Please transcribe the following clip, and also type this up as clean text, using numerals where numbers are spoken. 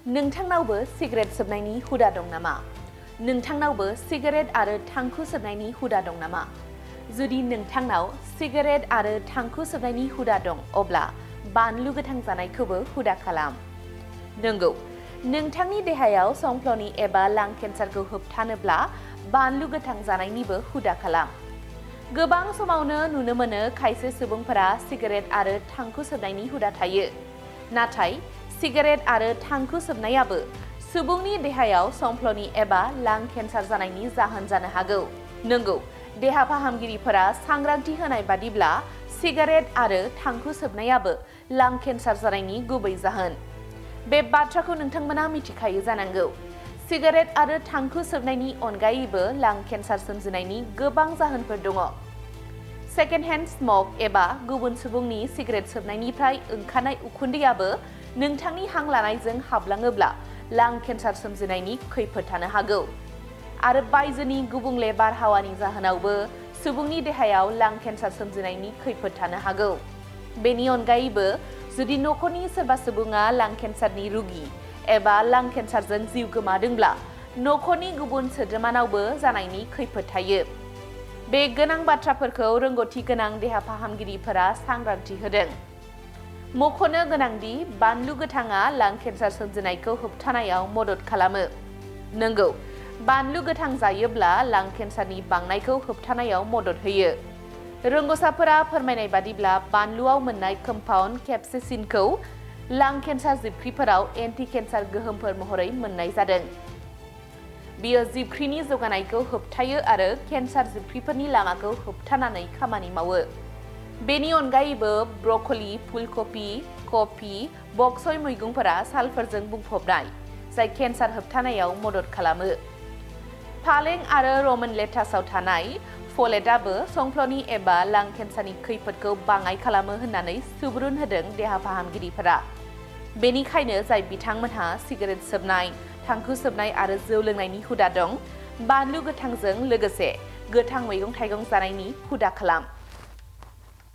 नोंथांनावबो सिगारेट सोबनायनि हुदा दं नामा? नोंथांनावबो सिगारेट आरो थांखु सोबनायनि हुदा दं नामा? जुदि नोंथांनाव सिगारेट आरो थांखु सोबनायनि हुदा दं, अब्ला बानलु गोथां जानायखौबो हुदा खालाम। नंगौ, नोंथांनि देहायाव संफ्ल'नि एबा लां केन्सारखौ होबथानोब्ला बानलु गोथां जानायनिबो हुदा खालाम। गोबां समावनो नुनो मोनो खायसे सुबुंफोरा सिगारेट आरो थांखु सोबनायनि हुदा थायो। नाथाय सिगारेट आरो थांखु सोबनायाबो सुबुंनि देहायाव संफ्ल'नि एबा लां केन्सार जानायनि जाहोन जानो हागौ। नंगौ, देहा फाहामगिरिफोरा सांग्रांथि होनाय बादिब्ला सिगारेट आरो थांखु सोबनायाबो लां केन्सार जानायनि गुबै जाहोन। बे बाथ्राखौ नोंथांमोना मिथिखायो जानांगौ। सिगारेट आरो थांखु सोबनायनि अनगायैबो लां केन्सार सोमजिनायनि गोबां जाहोनफोर दङ। सेकेन्ड हेन्ड स्मक एबा गुबुन सुबुंनि सिगारेट सोबनायनिफ्राय ओंखारनाय उखुन्दैयाबो नोंथांनि हां लानायजों हाबलाङोब्ला लां केन्सार सोमजिनायनि खैफोद थानो हागौ। आरो बायजोनि गुबुंले बारहावानि जाहोनावबो सुबुंनि देहायाव लां केन्सार सोमजिनायनि खैफोद थानो हागौ। बेनि अनगायैबो जुदि न'खरनि सोरबा सुबुङा लां केन्सारनि रुगि एबा लां केन्सारजों जिउ गोमादोंब्ला न'खरनि गुबुन सोद्रोमानावबो जानायनि खैफोद थायो। बे गोनां बाथ्राफोरखौ रोंगौथि गोनां देहा फाहामगिरिफोरा सांग्रांथि होदों। मख'नो गोनांदि बानलु गोथाङा लां केन्सार सोमजिनायखौ होबथानायाव मदद खालामो। नंगौ, बानलु गोथां जायोब्ला लां केन्सारनि बांनायखौ होबथानायाव मदद होयो। रोंग'साफोरा फोरमायनाय बादिब्ला बानलुआव मोननाय कम्पाउन्ड केप्सेसिनखौ लां केन्सार जिबख्रिफोराव एन्टि केन्सार गोहोमफोर महरै मोननाय जादों। बेयो जिबख्रिनि जौगानायखौ होबथायो आरो केन्सार जिबख्रिफोरनि लामाखौ होबथानानै खामानि मावो। बेनि अनगायैबो ब्रक'ली, फुलकबि, कफि, बक च'य मैगंफोरा सालफोरजों बुंफबनाय, जाय केन्सार होबथानायाव मदद खालामो। फालें आरो रमान लेटासआव थानाय फलेटआबो संफ्ल'नि एबा लां केन्सारनि खैफोदखौ बाङाइ खालामो होननानै सुबुरुन होदों देहा फाहामगिरिफोरा। बेनिखायनो जाय बिथांमोनहा सिगारेट सोबनाय, थांखु सोबनाय आरो जौ लोंनायनि हुदा दं, बानलु गोथांजों लोगोसे गोथां मैगं-थाइगं जानायनि हुदा खालाम।